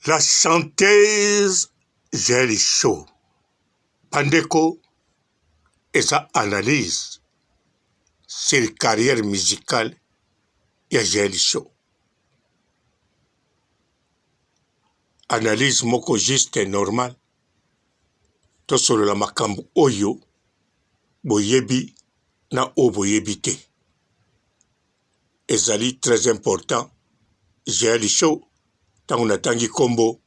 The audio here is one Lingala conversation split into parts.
La chanteuse Jael Show. Bandeko, eza analyse sur carrière musicale ya Jael Show. Analyse moko juste et normal. Tosolola makambo oyo boyebi na oyo boyebi te. Ezali très important. Jael Show, ntango natangi nkombo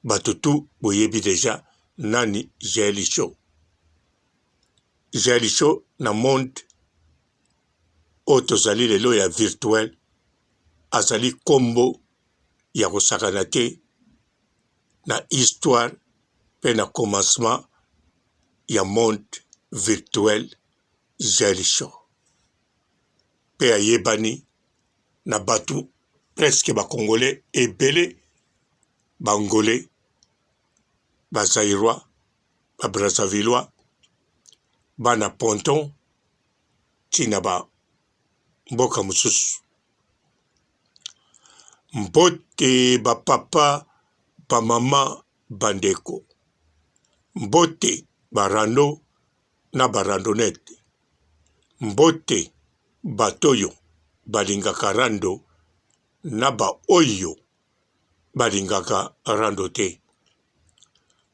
bato tu boyebi deja nani Jael Show. Jael Show na monde oyo tozali lelo ya virtuel azali nkombo ya kosakana te na histoire mpe na commencement ya monde virtuel. Jael Show mpe ayebani na bato presque ba congolais ebele, ba angolais, ba zairois, ba brazzavillois, bana ponton ti na ba mboka mosusu. Mbote ba papa, ba mama, ba ndeko. Mbote ba rando na ba randonnette. Mbote bato oyo balingaka rando na ba oyo balingaka rando te.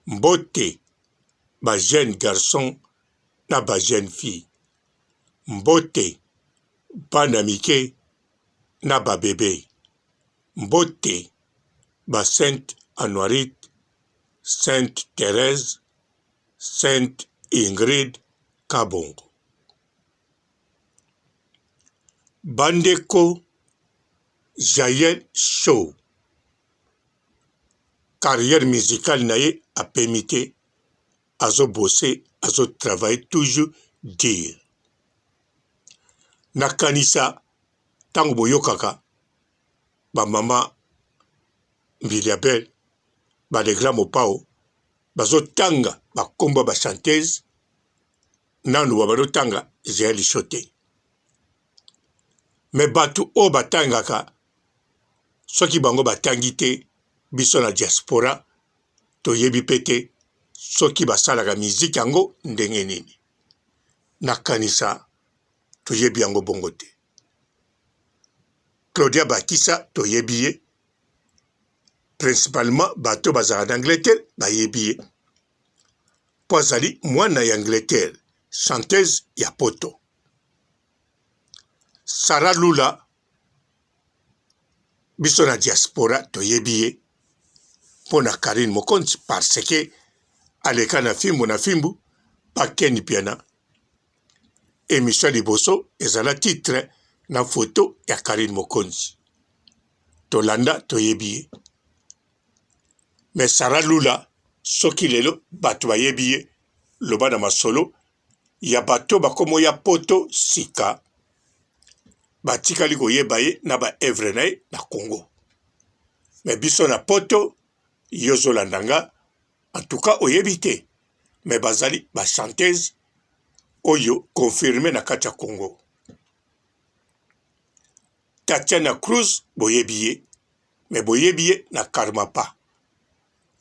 Mbote ba jeunes garçons na ba jeunes filles. Mbote bana mike na ba bebe. Mbote ba Sainte Anuarite, Sainte Therèse, Sainte Ingrid Kabongo. Bandeko Jael Show carrière musicale na ye apemi te, azo bosser, azo travailler toujours dur. Nakanisa tango boyokaka ba mama Mbilia Bel, ba le grand Mopao bazotanga ba kombo ya ba chanteuse nanu ba bazotanga Jael Show te. Mais batu oyo batangaka soki bango batangi te biso na diaspora toyebi pe te soki basalaka musique yango ndenge nini. Nakanisa toyebi yango bongo te. Claudia Bakisa toyebi ye principalement bato bazalaka na Angleterre bayebi ye mpo azali mwana ya Angleterre, chanteuse ya poto. Sarah Lula biso na diaspora toyebi ye mpo na Carine Mokonzi parce que aleka na fimbu na fimbu pa Ken Mpiana. Emission ya liboso ezala titre na photo ya Carine Mokonzi. Tolanda toyebi ye. Mais Sarah Lula soki lelo bato bayebi ye loba na masolo ya bato bakomoya poto sika batikali koyeba ye na ba evre na ye na Congo. Mais biso na poto yo ozolanda nga en tout cas oyebi te mais bazali ba chanteuse oyo confirme na kati ya Congo. Tatiana Cruz boyebi ye mais boyebi ye na Karmapa.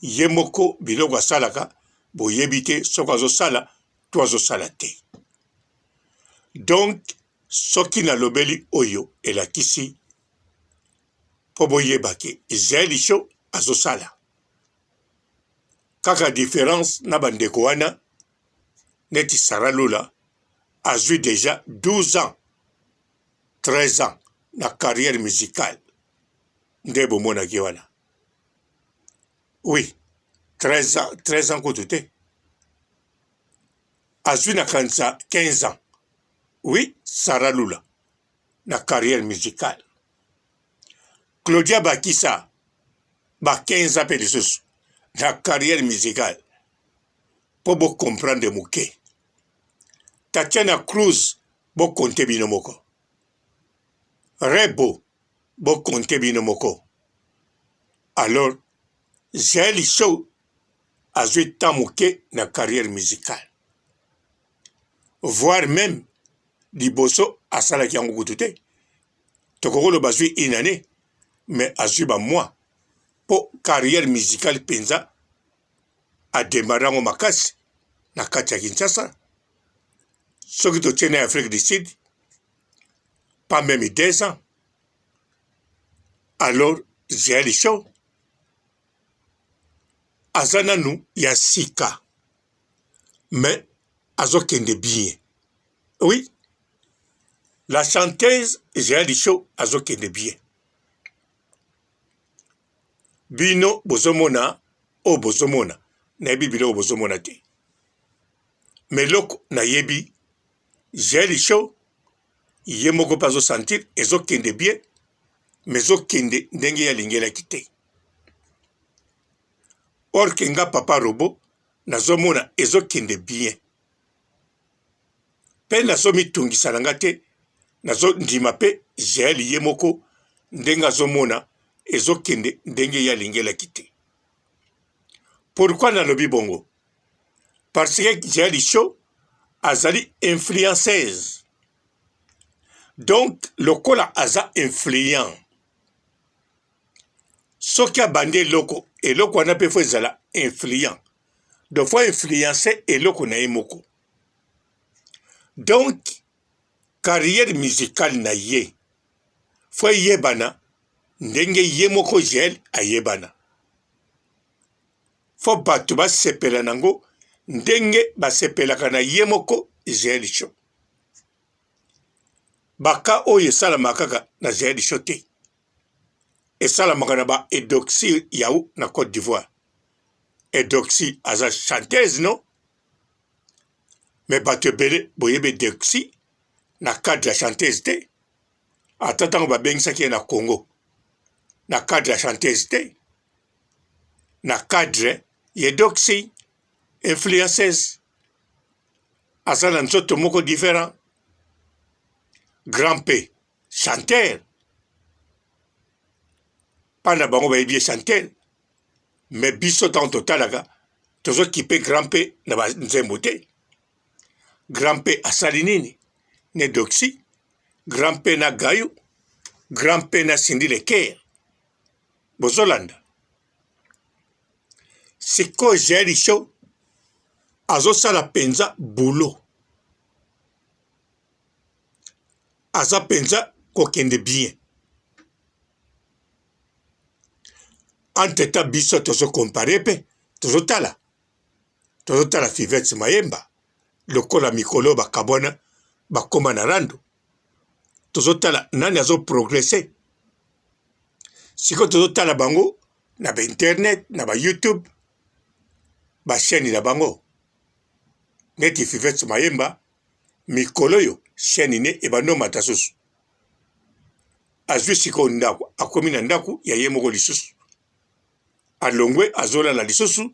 Ye moko biloko asalaka boyebi te soki azosala to azosala te. Donc soki nalobeli oyo elakisi mpo boyeba ke Jael Show azosala kaka difference na bandeko wana neti Sarah Lula azwi deja 12 ans 13 ans na carrière musicale nde bomonaki wana oui 13 ans 13 ans kutu te azwi na kanisa 15 ans oui Sarah Lula na carrière musicale Claudia Bakisa ba 15 ans mpe lisusu na carrière musicale mpo bo comprendre moke Tatiana Cruz bo compter bino moko Rebo bo compter bino moko alors Jael Show azwi temps moke na carrière musicale voire même liboso asalaki yango kutu te tokoki koloba azwi une année mais azwi ba mois. mpo carrière musicale mpenza ademare yango makasi na kati ya Kinshasa. Soki totie na Afrique du Sud, pas même 2 ans. Alors Jael Show aza nanu ya sika, mais azokende bien. Oui, la chanteuse Jael Show azokende bien. Bino bozomona oyo bozomona, nayebi biloko bozomona te, mais eloko nayebi, Jael Show ye moko mpe azosentir ezokende bien, mais ezokende ndenge ye alingelaki te. Or ke nga papa robo nazomona ezokende bien, mpe nazomitungisa na nga te, nazondima mpe Jael ye moko ndenge azomona ezokende ndenge ye alingelaki te. Pourquoi nalobi bongo? Parce que Jael Show azali influenceuse. Donc lokola aza influent, soki abandi eloko, eloko wana mpe faut ezala influent. Donc faut influencer eloko na ye moko. Donc carrière musicale na ye faut eyebana ndenge ye moko Jael ayebana. Faut bato basepela nango ndenge basepelaka na ye moko Jael Show. Baka oyo esalamaka kaka na Jael Show te, esalamaka na ba Eudoxie Yao na Cote d'Ivoire. Eudoxie aza chanteuse, non? Mais bato ebele boyebi Eudoxie na cadre ya chanteuse te. Ata ntango babengisaki ye na Congo na cadre ya chanteuse te, na cadre ya Eudoxie influenceuse, aza na nzoto moko différent. Grand P chanteur, mpa na bango bayebi ye chanteur, mais biso ntango totalaka tozokipe Grand P na banzembo te. Grand P asali nini ne Doxy, Grand P na Gayu, Grand P na Cindy Leker. Bozolanda sikoyo Jael Show azosala mpenza boulot, aza mpenza kokende bien. Entre temps biso tozokompare mpe tozotala Fivette Mayemba lokola mikolo bakabwana bakoma na rando, tozotala nani azoprogresse. Sikoyo tozotala bango na ba internet, na ba YouTube, ba chaîne na bango neti Fivette Mayemba mikolo oyo chaîne ne ebandi omata susu, azwi sikoyo ndako, akomi na ndako ya ye moko lisusu, alongwe azolala lisusu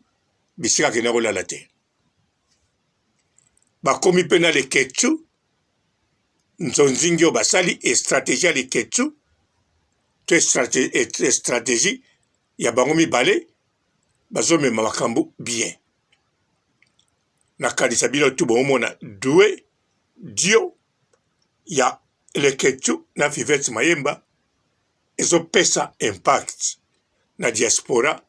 bisika akenda kolala te. Bakomi mpe na Leketchu nzonzingi oyo basali e stratégie ya Leketchu to stratégie ya bango mibale, bazomema makambo bien. Nakanisa bino tu bomona due dio ya Leketchu na Fivette Mayemba ezopesa impact na diaspora,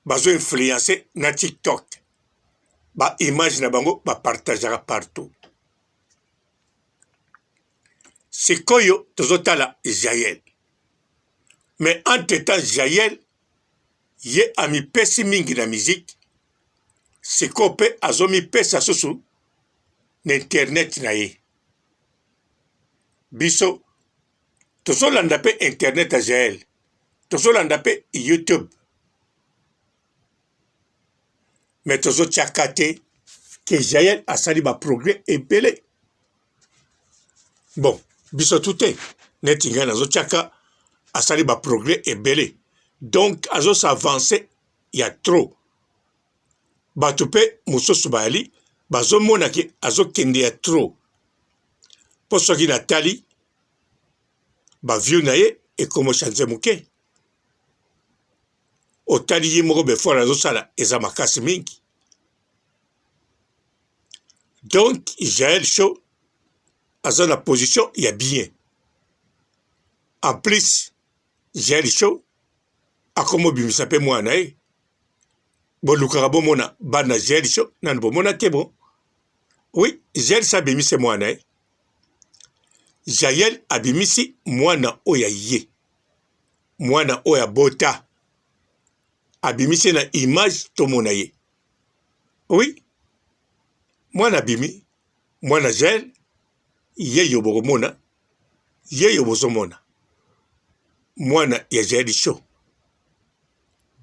bazo influencer na TikTok, ba image na bango bapartageaka partout. Sikoyo tozotala Jael, mais entre temps Jael ye amipesi mingi na musique, sikoyo mpe azomipesa susu na internet na ye. Biso tozolanda mpe internet ya Jael, tozolanda mpe YouTube, mais tozotiaka te ke Jael asali ba progrès ebele. Bon, biso tu te, neti ngai nazotiaka asali ba progrès ebele, donc azosavance ya trop. Bato mpe mosusu bayali bazomona ke azokende ya trop, mpo soki natali ba view na ye ekomo change moke, otali ye moko befort azosala eza makasi mingi. Donc Jael Show aza na position ya bien. En plus Jael Show Akomobimisa mpe mwana ye. Bolukaka bomona bana Jael Show nanu bomona te bo. Oui, Jael Show abimisi mwana ye. Jael abimisi mwana oyo ya ye. Mwana oyo abota. Abimisi na image tomona ye. Oui, mwana abimi, mwana Jael yeyo bokomona, yeyo bozomona. Mwana ya Jael Show.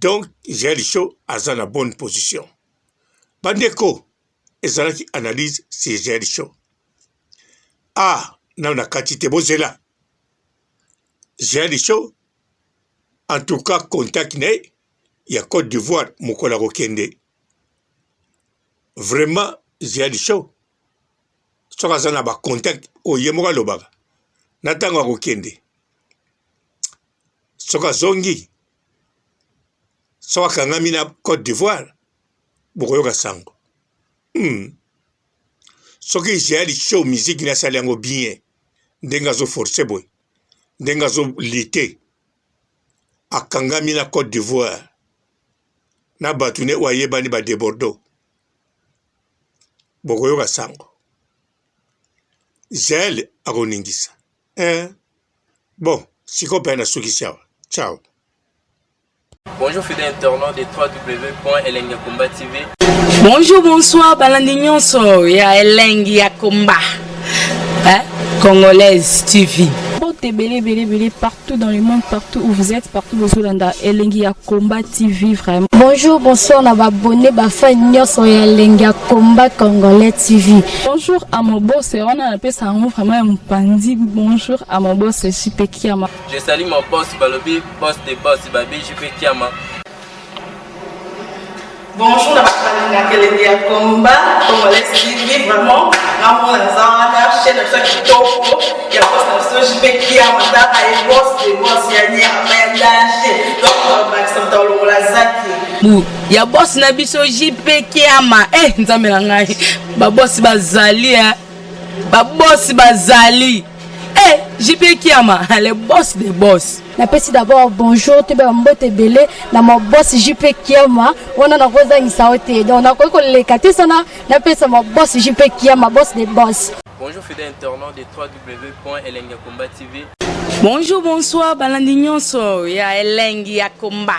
Donc Jael Show aza na bonne position. Bandeko, ezalaki analyse sur Jael Show. Ah, nano na kati te bozela. Jael Show en tout cas contact na ye ya Cote d'Ivoire mokolo akokende. Vraiment Jael Show soki aza na ba contact oyo ye moko alobaka na ntango akokende soki azongi soki akangami na Cote d'Ivoire bokoyoka sango. Soki Jael Show musique na asali yango bien ndenge azo force boye ndenge azo lutter akangami na Cote d'Ivoire na bato ne oyo ayebani ba debordo bokoyoka sango. Jael akoningisa eh. Bon sikoyo mpe nasukisi awa ciao. Bonjour fidèles internautes de www.elengiyakomba TV. Bonjour, bonsoir, balandi nyonso ya Elengi ya Komba. Hein? Congolaise TV. Mbote ebele ebele ebele partout dans le monde, partout où vous êtes, partout bozolanda Elengi ya Combat TV vraiment. Bonjour, bonsoir na ba abonné ba fan nyonso ya Elengi ya Combat Congolais TV. Bonjour à mon boss, wana napesa yango vraiment ya mopanzi. Bonjour à mon boss JP Kiama. Je salue mon boss balobi boss de boss babi JP Kiama. Bonjour na bato balingaka elengi ya combat congolais TV vraiment ngamona naza wana chaîne na biso ya kitoko ya boss na biso JP Kiama tala ye boss de boss ya nyama ya danger donc bakisa moto alongola zaki bu ya boss na biso JP Kiama eh nzambe na ngai ba boss bazali eh ba boss bazali eh JP Kiama le boss de boss. Napesi d'abord bonjour toyeba mbote ebele na ma boss JP Kiama wana nakozangisa yo te donc nakoki koleka te sana napesa ma boss JP Kiama boss de boss. Bonjour fidèles internautes de www.elengiyakomba TV. Bonjour, bonsoir, balandi nyonso ya Elengi ya Komba.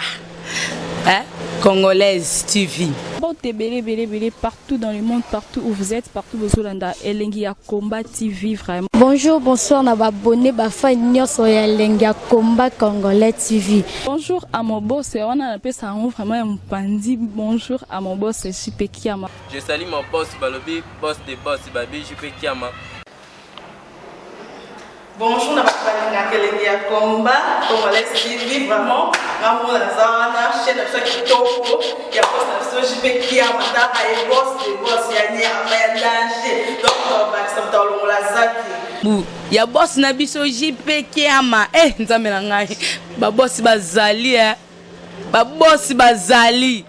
Hein? Congolaise TV. Mbote ebele ebele ebele partout dans le monde, partout où vous êtes, partout bozolanda Elengi ya Combat TV vraiment. Bonjour, bonsoir na ba abonné ba fan nyonso ya Elengi ya Combat Congolais TV. Bonjour à mon boss, wana napesa yango vraiment ya mopanzi. Bonjour à mon boss JP Kiama. Je salue mon boss balobi boss de boss babi JP Kiama. Bonjour na bato balingaka elengi ya combat congolais TV vraiment ngamona naza wana chaîne na biso ya kitoko ya boss na biso JP Kiama tala ye boss de boss ya nyama ya danger donc bakisa moto alongola zaki bu ya boss na biso JP Kiama eh nzambe na ngai ba boss bazali eh ba boss bazali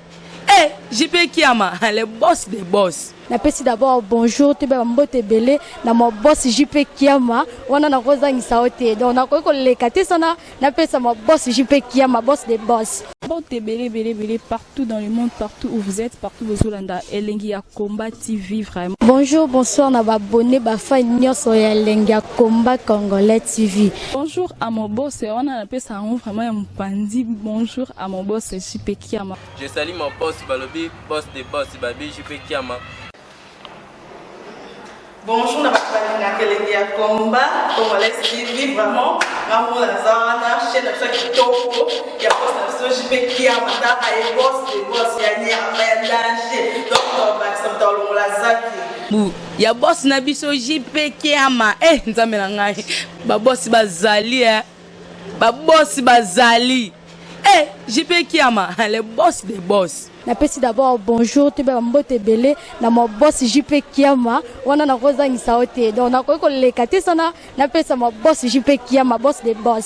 eh JP Kiama le boss de boss. Napesi d'abord bonjour toyeba mbote ebele na ma boss JP Kiama wana nakozangisa yo te donc nakoki koleka te sana napesa ma boss JP Kiama boss de boss. Mbote ebele ebele ebele partout dans le monde, partout où vous êtes, partout bozolanda Elengi ya Combat TV vraiment. Bonjour, bonsoir na ba abonné ba fan nyonso ya Elengi ya Combat Congolais TV. Bonjour à mon boss, wana napesa yango vraiment ya mopanzi. Bonjour à mon boss JP Kiama. Je salue mon boss balobi boss de boss babi JP Kiama. Bonjour na bato balingaka elengi ya combat congolais TV vraiment ngamona naza wana chaîne na biso ya kitoko ya boss na biso JP Kiama tala ye boss de boss ya nyama ya danger donc bakisa moto alongola zaki bu ya boss na biso JP Kiama eh nzambe na ngai ba boss bazali eh ba boss bazali eh JP Kiama le boss de boss. Napesi d'abord bonjour toyeba mbote ebele na ma boss JP Kiama wana nakozangisa yo te donc nakoki koleka te sana napesa ma boss JP Kiama boss de boss.